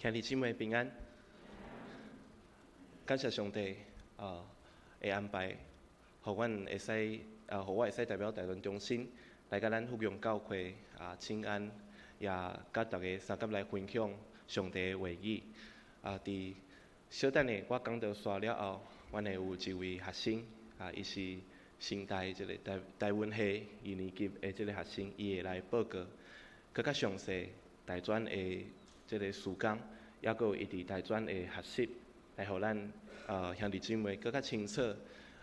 兄弟姊妹平安，感謝上帝的安排，予阮會使予我會使代表大屯中心來佮咱福隆教會請安，也佮大家相佮來分享上帝的話語。佇小等下我講道煞了後，阮會有一位學生，伊是成大這个台文系二年級的這个學生，伊會來報告閣較詳細大專的這个事工，抑閣有伊佇大專的學習，來予咱兄弟姊妹閣較清楚。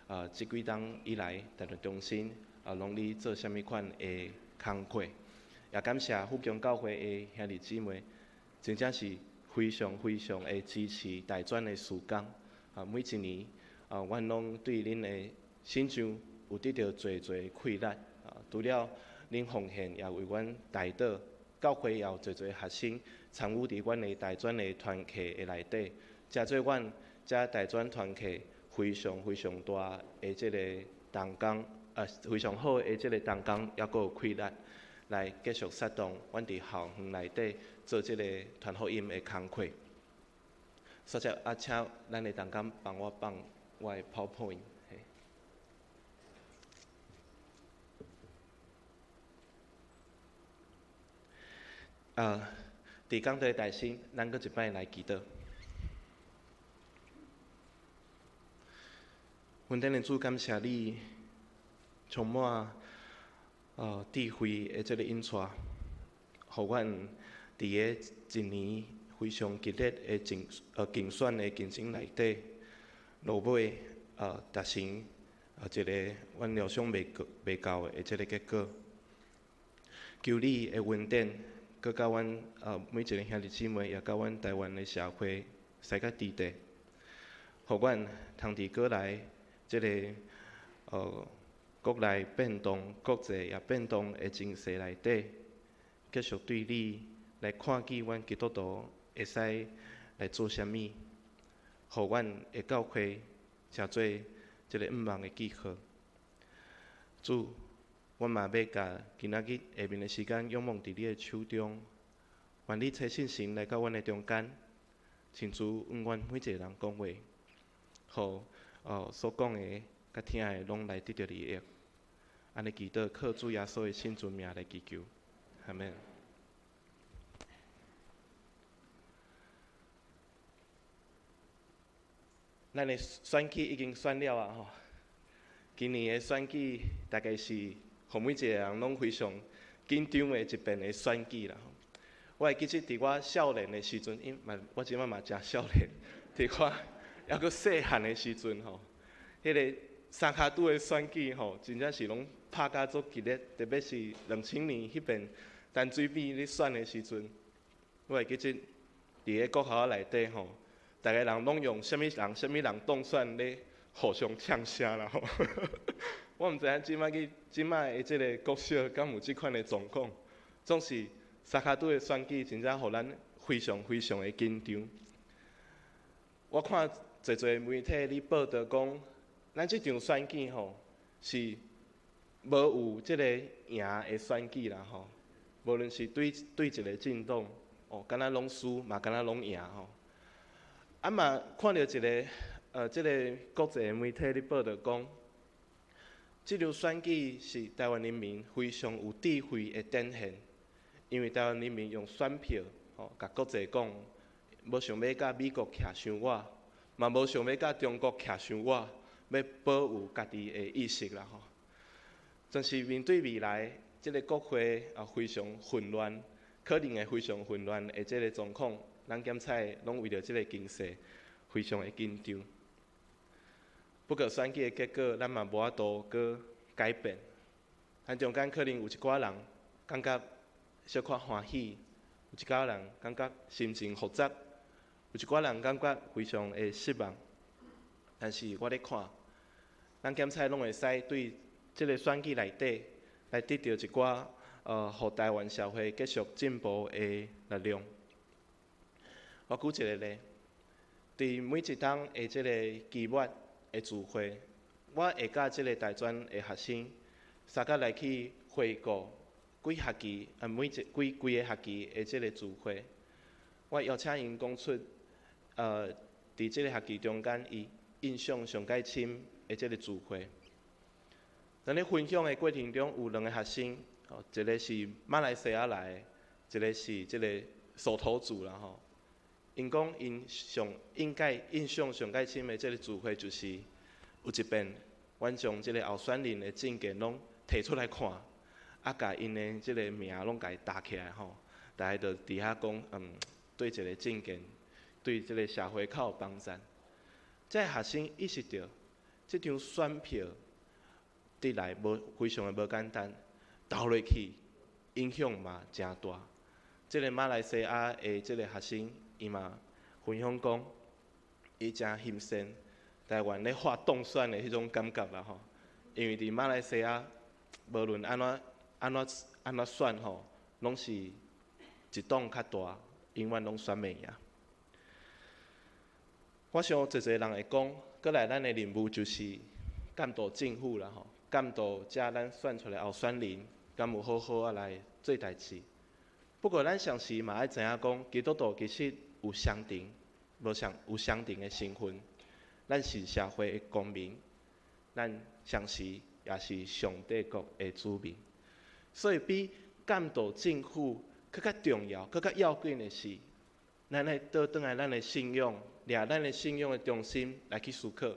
這幾冬以來，大屯中心攏咧做啥物款的工課。也感謝福隆教會的兄弟姊妹，真正是非常非常的支持大專的事工。每一年阮攏對恁的信仰有得著濟濟氣力。除了恁奉獻，也為阮代禱。教會也有濟濟學生參與佇阮的大專的團契的內底，成做阮遮大專團契非常非常大的這個同工，非常好的這個同工，抑閣有氣力來繼續策動阮佇校園內底做這個傳福音的工課。所以請咱的同工幫我放我的 PowerPoint。佇講道台先，咱閣一擺來祈禱。阮頂的主，感謝你充滿智慧的這个引帶，予阮佇个一年非常激烈的競選的競爭內底，落尾達成一个阮料想袂過袂到的這个結果。求你的恩典，閣佮阮每一个兄弟姊妹，也佮阮台灣的社會使較佇地，予阮通佇過來這个國內變動、國際也變動的情勢內底，繼續對你來看見阮基督徒會使來做啥物，予阮的教會成做這个向望的記號。主，阮嘛欲共今仔日下面的時間仰望佇你的手中，願你差聖神來到阮的中間，親自向阮每一个人講話，予所講的、佮聽的攏來得著利益。按呢祈禱，靠主耶穌的聖尊名來祈求，阿們。咱的選舉已經選了啊！吼，今年的選舉大概是予每一個人攏非常緊張的一遍的選舉啦。我會記得佇我少年的時陣，因嘛我這擺嘛誠少年，佇我猶閣細漢的時陣吼，彼个三跤拄的選舉吼，真正是攏拍甲足激烈，特別是2000年彼遍陳水扁咧選的時陣，我會記得佇个國校內底吼，逐个人攏用啥物人、啥物人當選咧互相嗆聲啦吼。我毋知影這擺去這擺的這个國小敢有這款的狀況，總是三跤拄的選舉，真正予咱非常非常的緊張。我看濟濟媒體咧報導講，咱這場選舉吼是無有這个贏的選舉啦吼，無論是對對一个政黨，哦，敢若攏輸嘛，敢若攏贏吼。嘛看著一个這个國際媒體咧報導講，這場選舉是台灣人民非常有智慧的展現，因為台灣人民用選票吼，共國際講，無想欲佮美國徛傷倚，嘛無想欲佮中國徛傷倚，欲保有家己的意識啦吼。真是面對未來這个國會非常混亂，可能會非常混亂的這个狀況，咱檢採攏為著這个經濟非常的緊張。不過選舉的結果，咱嘛無法度閣改變。咱中間可能有一寡人感覺小可歡喜，有一寡人感覺心情複雜，有一寡人感覺非常的失望。但是我咧看，咱檢採攏會使對這个選舉內底來得著一寡予台灣社會繼續進步的力量。我舉一个例，佇每一冬的這个期末的聚會，我會佮這个大專的學生，相佮來去回顧幾學期每一幾幾个學期的這个聚會。我邀請𪜶講出，佇這个學期中間，伊印象上蓋深的這个詞彙。咱咧分享的過程中，有兩个學生，一个是馬來西亞來的，一个是這个索頭族啦吼。𪜶講𪜶上應該印象上蓋深的這个詞彙，就是有一遍，阮將這个候選人的證件攏提出來看，啊，共𪜶的這个名攏共伊打起來吼，大家就佇遐講，對這个證件，對這个社會較有幫助。這个學生意識著，這張選票得來無非常的無簡單，投落去影響嘛誠大。這个馬來西亞的這个學生，伊嘛分享講，伊誠欣羨台灣咧畫凍選的彼種感覺啦吼。因為佇馬來西亞，無論按怎按怎按怎選吼，攏是一黨較大，永遠攏選袂贏。我想濟濟人會講，閣來咱的任務就是監督政府啦吼，監督遮咱選出來候選人，敢有好好仔來做代誌。不過咱同時嘛愛知影講，基督徒其實有雙重，無相有雙重的身份。咱是社會的公民，咱同時也是上帝國的子民。所以比監督政府閣較重要、閣較要緊的是，咱愛倒轉來咱的信仰，掠咱的信仰的中心來去思考。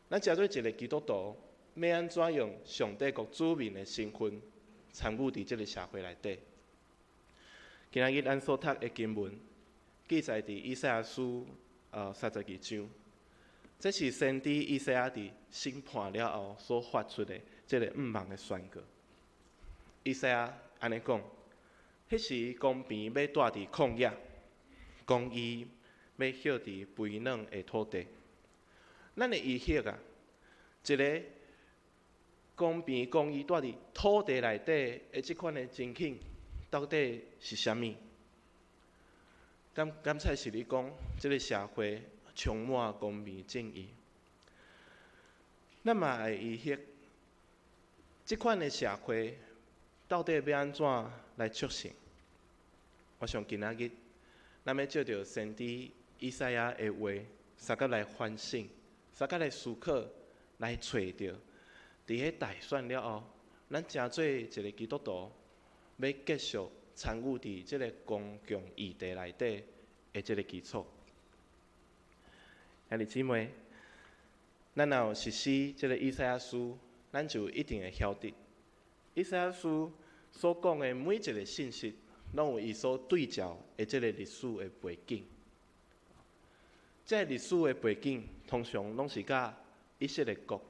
咱成做一个基督徒，欲按怎用上帝國子民的身份參與佇這个社會內底？今仔日咱所讀的經文，記載佇以賽亞書32章。這是先知以賽亞佇審判了後所發出的這个毋望的宣告。以賽亞按呢講：彼時公平欲蹛佇曠野，公義欲歇佇肥軟的土地。咱會疑惑啊，一个公平公義蹛佇土地內底的這款的情景，到底是啥物？敢才是咧講，這个社會充滿公平正義？咱嘛會疑惑，這款的社會到底欲按怎來促成？我想今仔日，咱欲藉著先知以賽亞的話，相佮來反省，相佮來思考，來揣著，佇彼大選了後，咱成做一个基督徒，欲繼續參與佇這个公共議題內底的這个基礎。兄弟姊妹，咱若有熟悉這个以賽亞書，咱就一定會曉得，以賽亞書所講的每一个信息，攏有伊所對照的這个歷史的背景。這个歷史的背景，通常攏是佮以色列國、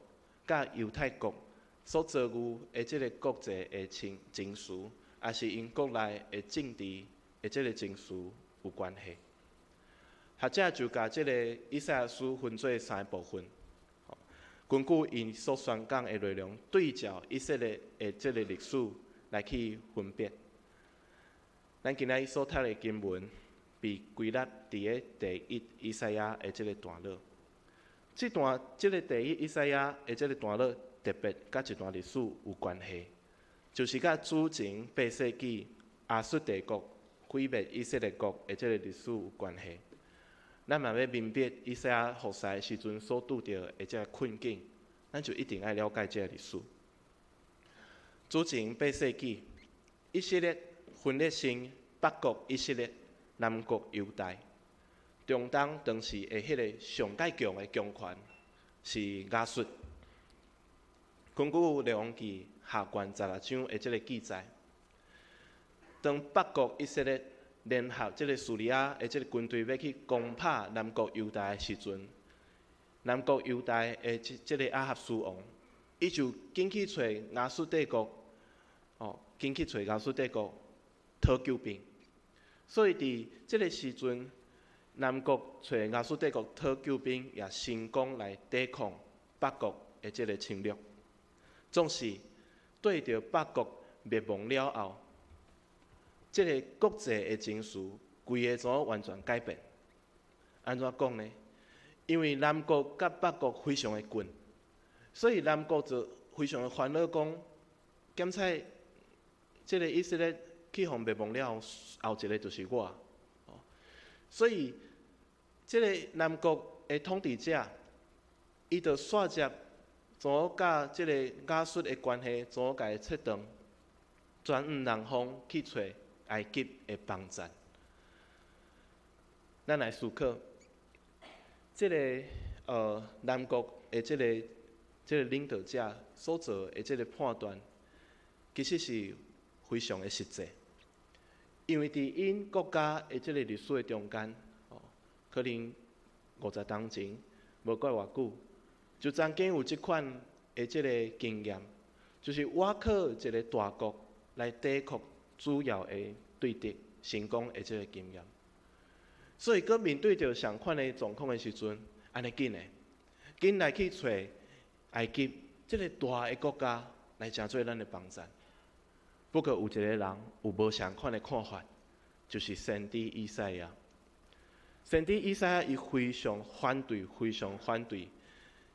佮猶太國所遭遇的這个國際的情情勢，抑是𪜶國內的政治的這个情勢有關係。學者就共這个以賽亞書分做三个部分，根據𪜶所宣講的內容，對照以色列的這个歷史來去分別。咱今仔日所讀的經文，被歸納佇个第一以賽亞的這个段落。這段這个第一以賽亞的這个段落，特別佮一段歷史有關係，就是佮主前8世紀亞述帝國毀滅以色列國的這个歷史有關係。咱若欲明白以賽亞服侍時陣所拄著的這个困境，咱就一定愛了解這个歷史。主前8世紀，以色列分裂成北國以色列、南國猶大。中東當時的彼个上蓋強的強權是亞述。根據《列王紀》下卷16章的這个記載，當北國以色列聯合這个敘利亞的這个軍隊欲去攻拍南國猶大的時陣，南國猶大的這個亞哈斯王，伊就緊去揣亞述帝國，緊去揣亞述帝國討救兵。所以佇這个時陣，南國揣亞述帝國討救兵，也成功來抵抗北國的這个侵略。總是對著北國滅亡了後，這个國際的情勢，規个怎完全改變？按怎講呢？因為南國佮北國非常的近，所以南國就非常的煩惱，講，敢猜這个以色列去予滅亡了後，後一个就是我。所以，這个南國的統治者，伊就煞接怎佮這个亞述的關係，怎共伊切斷，轉往南方去揣埃及的幫贊。咱來思考，這个南國的這个領導者所做的這个判斷，其實是非常的實際。因為佇𪜶國家的這个歷史的中間，哦，可能50冬前，無過偌久，就曾經有這款的這个經驗，就是倚靠一个大國來抵抗主要的對敵成功的這个經驗。所以，閣面對著仝款的狀況的時陣，按呢緊的，緊來去揣埃及這个大的國家來成做咱的幫贊。不過有一個人有無仝款的看法，就是先知以賽亞。先知以賽亞伊非常反對，非常反對，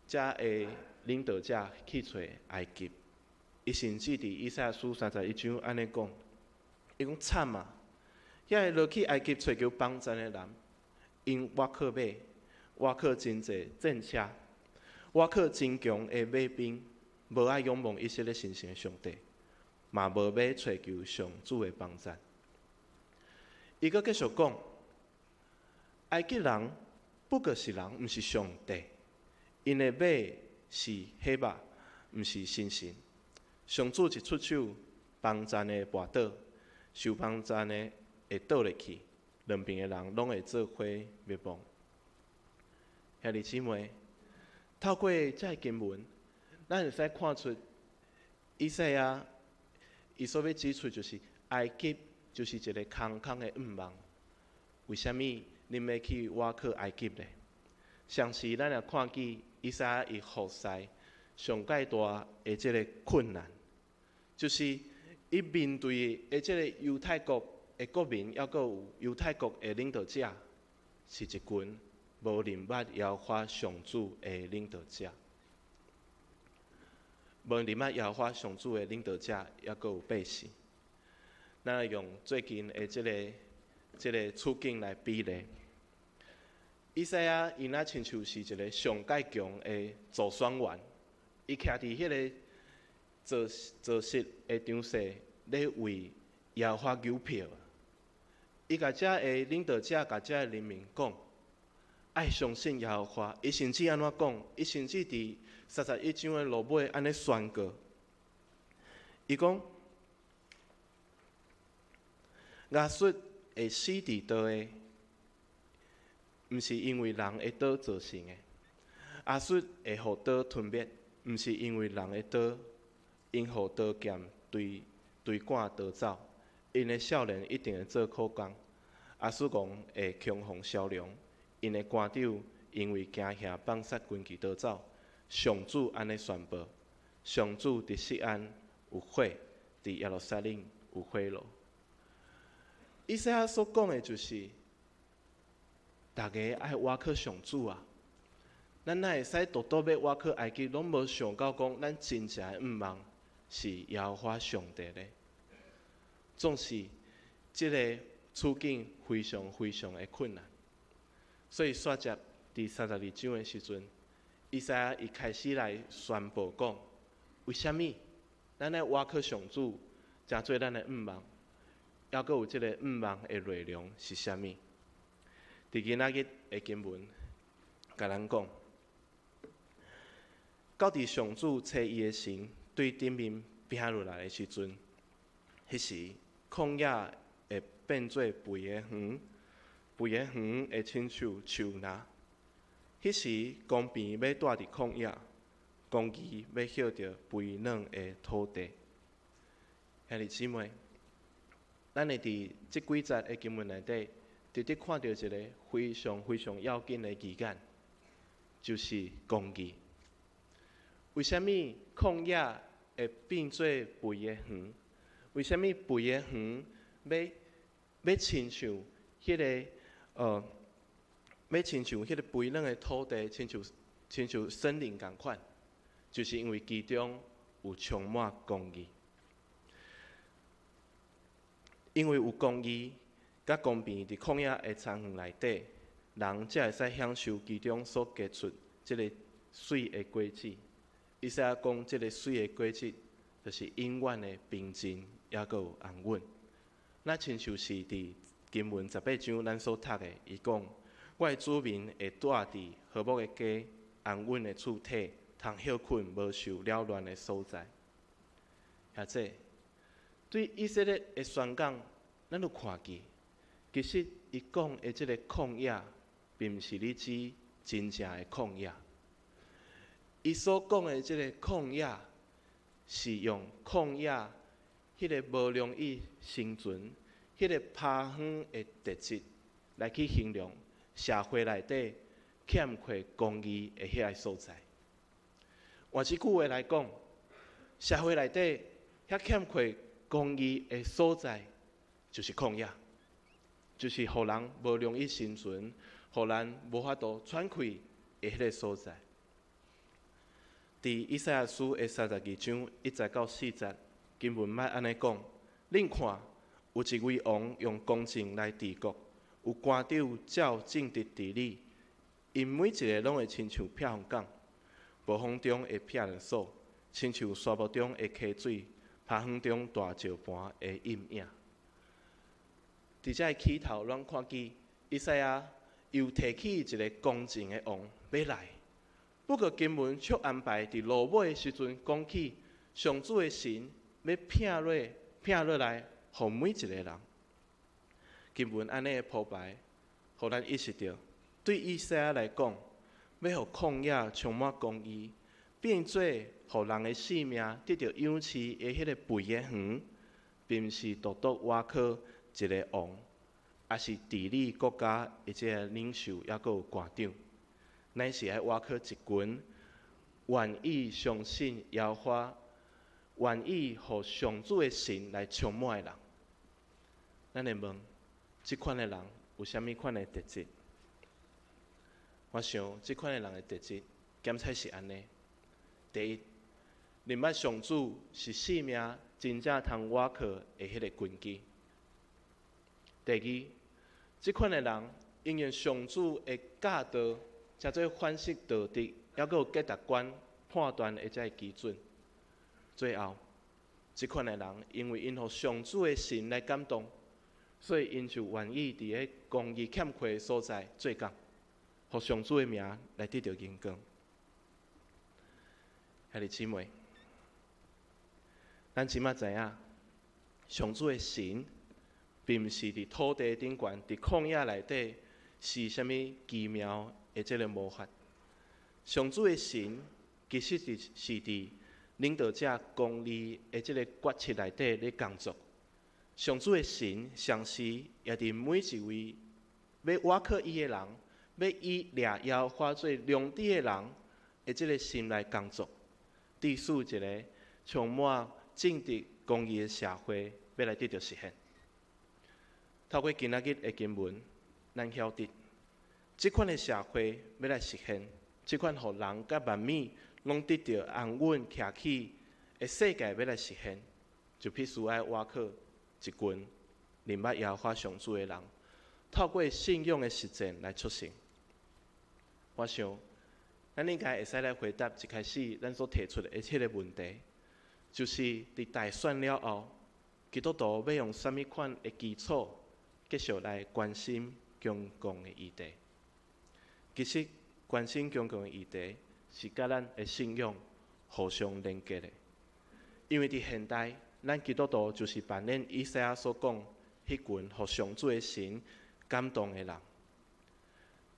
遮个領導者去揣埃及。伊甚至佇以賽亞書31章按呢講，伊講慘啊！遐个落去埃及揣求幫贊的人，𪜶倚靠馬，倚靠真濟戰車，倚靠真強的馬兵，無愛仰望以色列神聖的上帝，嘛無欲揣求上主的幫贊。伊閣繼續講，埃及人不過是人，毋是上帝。𪜶的馬是火肉，毋是神神。上主一出手，幫贊的跋倒，受幫贊的會倒落去，兩邊的人攏會做伙滅亡。兄弟姊妹，透過這个經文，咱會使看出以賽亞伊所欲指出，就是埃及就是一个空空的願望。為啥物恁欲去倚靠埃及呢？上次咱也看見以賽亞伊服侍上蓋大的這个困難，就是伊面對的這个猶太國的國民，抑閣有猶太國的領導者，是一群無認捌耶和華上主的領導者，無認捌耶和華上主的領導者，抑閣有百姓。咱來用最近的這个處境來比例。以賽亞伊若親像是一个上蓋強的助選員，伊徛佇彼个造造勢的場勢，咧為耶和華求票。伊共遮个領導者、共遮个人民講，愛相信耶和華。伊甚至按怎講？伊甚至佇31章的落尾按呢宣告，伊講：亞述會死佇刀下，毋是因為人的刀造成的；亞述會予刀吞滅，毋是因為人的刀，𪜶予刀劍追追趕逃走，𪜶的少年一定會做苦工。亞述王會恐慌消亡，𪜶的官長因為驚嚇放殺軍旗逃走。上主按呢宣布：上主佇錫安有火，佇耶路撒冷有火爐。以賽亞所講的就是，逐家愛倚靠上主啊！咱哪會使獨獨欲倚靠埃及，攏無想到講，咱真正的願望是耶和華上帝咧。總是這个處境非常非常的困難，所以煞接佇32章的時陣，以賽亞伊開始來宣布講：為啥物咱愛倚靠上主，成做咱的願望？抑閣有這个願望的內容是啥物？佇今仔日的經文，共咱講，到佇上主差伊的神對頂面拚落來的時陣，彼時曠野會變做肥的園，肥的園會親像樹林。彼時公平欲住佇曠野，公義欲歇佇肥軟的土地。兄弟姊妹，咱會佇這幾節的經文內底，直直看到一个非常非常要緊的字眼，就是公義。為啥物曠野會變做肥的園？為啥物肥的園欲親像彼个欲親像彼个肥軟的土地，親像森林仝款？就是因為其中有充滿公義。因為有公義，佮公平佇曠野的田園內底，人才會使享受其中所結出這个媠的果子。以賽亞講，這个媠的果子，就是永遠的平靜，抑閣有安穩。若親像是佇經文十八章咱所讀的，伊講：我的子民會蹛佇和睦的家，安穩的厝體，通歇睏，無受擾亂的所在。兄弟，對以色列的宣講，咱有看見，其實伊講的這个曠野，並毋是咧指真正的曠野。伊所講的這个曠野，是用曠野彼个無容易生存、彼个拋荒的特質來去形容社會內底欠缺公義的彼个所在。換一句話來講，社會內底遐欠缺公義的所在，就是曠野，就是予人無容易生存、予人無法度喘氣的彼个所在。佇以賽亞書的32章1節到4節，經文捌按呢講：恁看，有一位王用公正來治國，有官長照正直治理，𪜶每一个攏會親像避風港，暴風中的避難所，親像沙漠中的溪水，拋荒中大石磐的蔭影。佇這个起頭，咱看見以賽亞又提起一个公正的王欲來。不過經文卻安排佇落尾的時陣講起上主的神欲摒落摒落來，予每一个人。經文按呢的鋪排，予咱意識著，對以賽亞來講，欲予曠野充滿公義，變做予人的性命得著養飼的彼个肥的園，並毋是獨獨倚靠一个王，抑是治理國家的這个領袖，抑閣有官長。乃是愛倚靠一群願意相信耶和華、願意予上主的神來充滿的人。咱會問，這款的人有啥物款的特質？我想，這款的人的特質，檢採是按呢：第一，認捌上主是性命真正通倚靠的彼个根基；第二，這款的人應用上主的教導，成做反省道德，抑閣有價值觀判斷的這个基準。最後，這款的人因為𪜶予上主的神來感動，所以𪜶就願意佇咧公義欠缺的所在做工，予上主的名來得著榮光。兄弟姊妹，咱這馬知影，上主的神並毋是佇土地頂懸，佇曠野內底施啥物奇妙的這个魔法。上主的神其實是是佇領導者公義的這个決策內底咧工作。上主的神同時也佇每一位欲倚靠伊的人，欲以掠耶和華做良知的人的這个心內工作，致使一个充滿正直公義的社會欲來得著實現。透過今仔日的經文，咱曉得，這款的社會欲來實現，這款予人佮萬物攏得著安穩徛起的世界欲來實現，就必須愛倚靠一群認捌耶和華上主的人，透過信仰的實踐來促成。我想，咱應該會使來回答一開始咱所提出的彼个問題，就是佇大選了後，基督徒欲用啥物款的基礎，繼續來關心公共的議題。其實，關心公共的議題是佮咱的信仰互相連結的，因為佇現代，咱基督徒就是扮演以賽亞所講彼群予上主的神感動的人。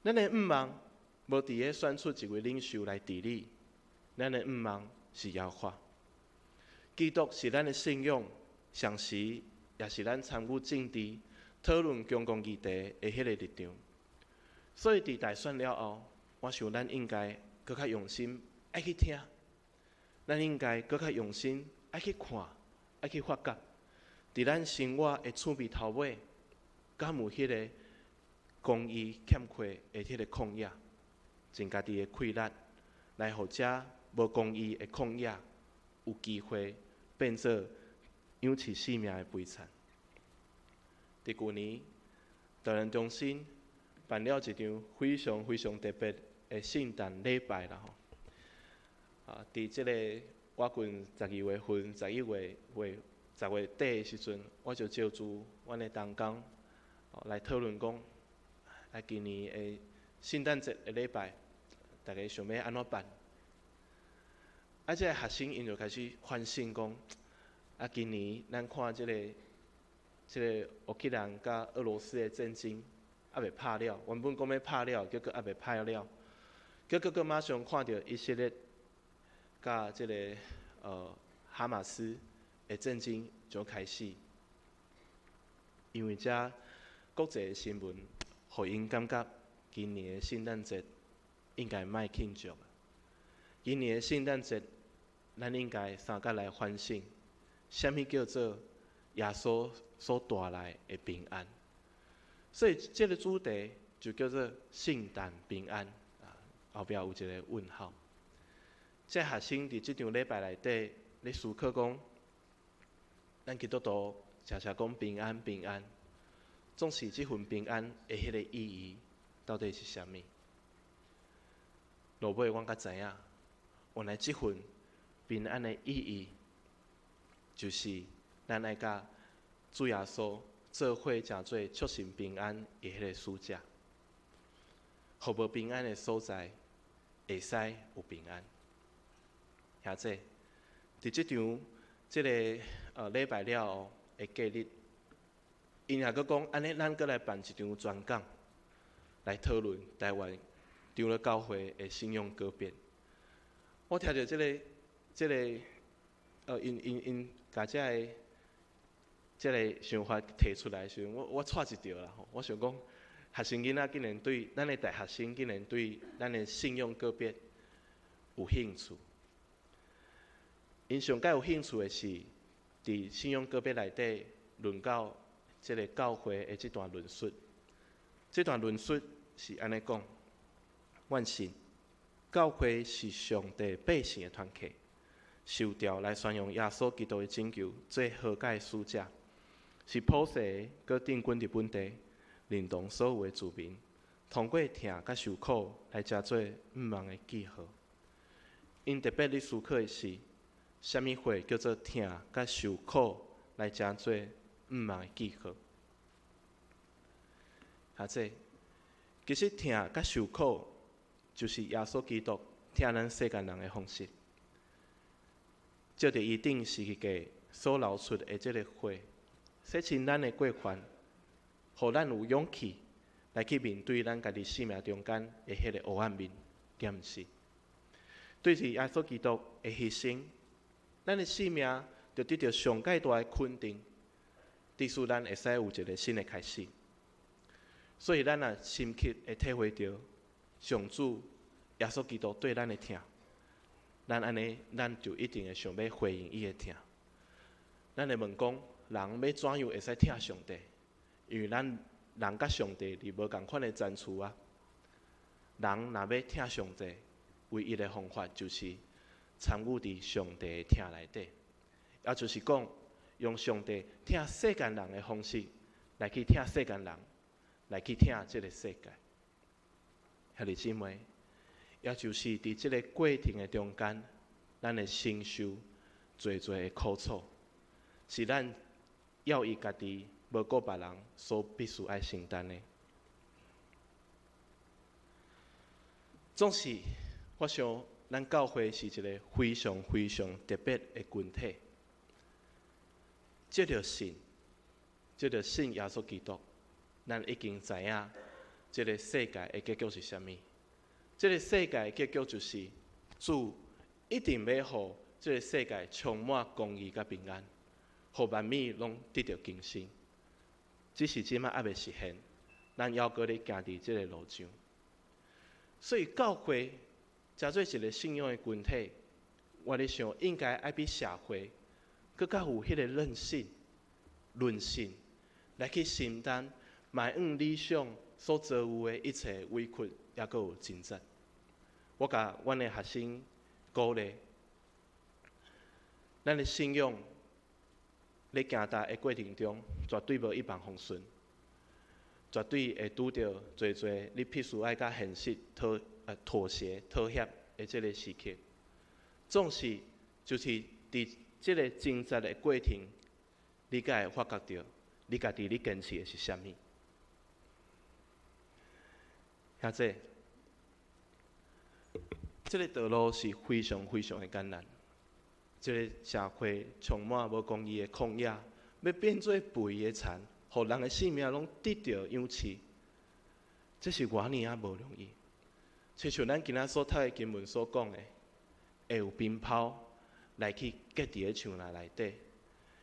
咱的向望無佇咧選出一位領袖來治理，咱的向望是耶和華。基督是咱的信仰，同時也是咱參與政治、討論公共議題的彼个立場。所以佇大選了後，我想咱應該閣較用心愛去聽，咱應該閣較用心愛去看，愛去發覺，佇咱生活的厝邊頭尾，敢有彼个公義欠缺的彼个曠野，盡家己的氣力來予這無公義的曠野有機會變做養飼性命的肥田。佇舊年，台南中心辦了一場非常非常特別的聖誕禮拜啦吼。啊，佇這个我近12月份、11月月、10月底的時陣，我就召集阮的同工來討論講，啊，今年的聖誕節的禮拜，大家想欲按怎辦？啊，這个學生𪜶就開始反省講，啊，今年咱看這个烏克蘭佮俄羅斯的戰爭猶未拍了，原本講欲拍了，結果猶未拍了，結果閣馬上看著以色列佮這个哈馬斯的戰爭就開始，因為這國際的新聞，予𪜶感覺今年的聖誕節應該莫慶祝。今年的聖誕節，咱應該相佮來反省，啥物叫做耶穌所帶來的平安。所以這个主題就叫做聖誕平安啊，後壁有一个問號。這學生佇這場禮拜內底咧思考講，咱基督徒常常講平安平安，總是這份平安的彼个意義到底是啥物？落尾阮才知影，原來這份平安的意義，就是咱愛佮主耶穌做伙成做促成平安的彼个使者，予無平安的所在，會使有平安。兄弟，佇這場這个禮拜了後的隔日，𪜶也閣講，按呢咱閣來辦一場專講，來討論台灣長老教會的信仰告別。我聽著這个，𪜶共這个想法提出來的時陣，我掣一著啦吼。我想講，學生囡仔竟然對咱的大學生竟然對咱的信仰告別有興趣。𪜶上蓋有興趣的是，佇信仰告別內底論到這个教會的這段論述。這段論述是按呢講：阮信教會是上帝百姓的團體，受召來宣揚耶穌基督的拯救，做和解使者，是普世的，閣定根佇本地，認同所有的子民，通過疼佮受苦來成做毋望的記號。𪜶特別咧思考的是，啥物貨叫做疼佮受苦來成做毋望的記號？哈這其實疼佮受苦，就是耶穌基督疼咱世間人的方式。藉著伊釘十字架所流出的這个血，洗清咱的過犯，予咱有勇氣來去面對咱家己生命中間的彼个黑暗面，敢毋是？對著耶穌基督的犧牲，咱的生命就得著上蓋大的肯定，致使咱會使有一个新的開始。所以，咱若深刻會體會著上主耶穌基督對咱的疼，咱按呢，咱就一定會想欲回應伊的疼。咱會問講，人欲怎樣會使疼上帝？因為咱人佮上帝佇無仝款的層次啊。人若欲疼上帝，唯一的方法就是參與佇上帝的疼內底，也就是講，用上帝疼世間人的方式來去疼世間人，來去疼這个世界。兄弟姊妹，也就是佇這个過程的中間，咱會承受濟濟的苦楚，是咱要伊家己無顧別人所必須愛承擔的。總是，我想咱教會是一个非常非常特別的群體。藉著信，藉著信耶穌基督，咱已經知影這个世界的結局是啥物。這个世界的結局就是主一定欲予這个世界充滿公義佮平安，予萬物攏得著更新。只是這擺猶未實現，咱猶閣咧行佇這个路上。所以教會成做一个信仰的群體，我咧想應該愛比社會閣較有彼个韌性、韌性，來去承擔邁向理想所遭遇的一切委屈，猶閣有掙扎。我共阮的學生鼓勵，咱的信仰咧行踏的過程中，絕對無一帆風順。絕對會拄著濟濟你必須愛佮現實妥協、妥協的這个時刻。總是就是佇這个掙扎的過程，你才會發覺著你家己你堅持的是啥物。兄弟，這个道路是非常非常的艱難。這个社會充滿無公義的曠野，欲變做肥的田，予人的性命攏得著養飼，這是偌爾仔無容易。親像咱今仔所讀的經文所講的，會有冰雹來去結佇咧樹林內底，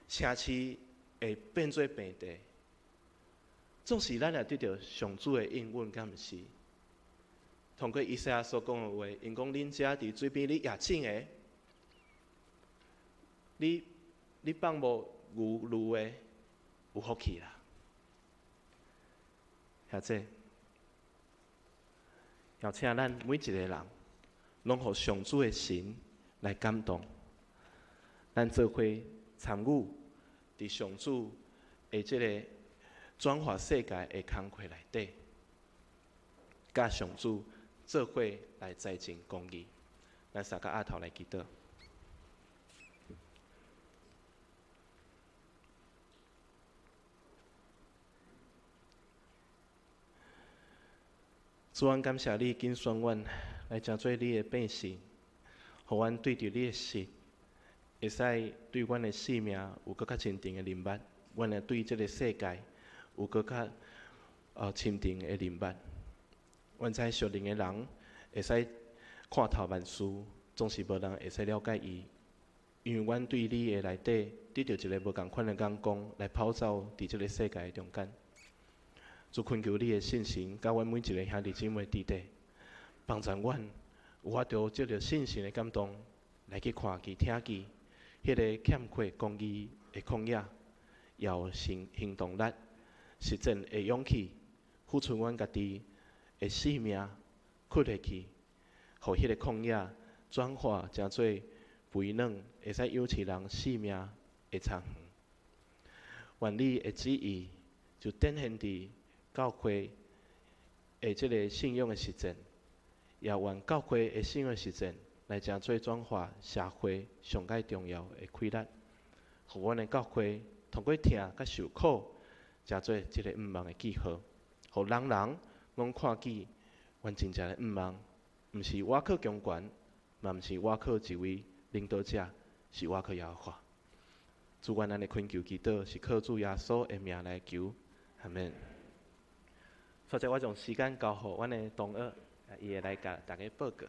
城市會變做平地。總是咱若得著上主的應允，敢毋是？通過以賽亞所講的話，𪜶講恁遮佇水邊咧野種的，你放牧牛驢的有福氣啦。兄弟，邀請咱每一個人，攏予上主的神來感動，咱做伙參與佇上主的這个轉化世界的工課內底，佮上主做伙來栽種公義。咱三個額頭來祈禱。主，阮感謝你揀選阮來成做你的百姓，予阮對著你的實，會使對阮的性命有閣較深層的認捌，阮會對這个世界有閣較深層的認捌。阮知屬靈的人會使看透萬事，總是無人會使了解伊，因為阮對你的內底得著一个無仝款的眼光來跑走佇這个世界的中間。主懇求你的聖神，佮阮每一个兄弟姊妹弟弟，幫助阮有法度藉著聖神的感動，來去看見、聽見，彼个欠缺公義的曠野，也有行動力、實踐的勇氣，付出阮家己的性命，囥落去，予彼个曠野轉化成做肥軟，會使養飼人性命的田園。願你的旨意就展現佇教會的這个信仰的實踐，也願教會的信仰實踐來成做轉化社會上蓋重要的氣力，予阮的教會通過疼佮受苦，成做這个向望的記號，予人人攏看見阮真正的向望，毋是倚靠強權，嘛毋是倚靠一位領導者，是倚靠耶和華。主，阮按呢懇求祈禱，是靠主耶穌的名來求，阿門。所以我將時間交予阮的同學，伊會來共大家報告。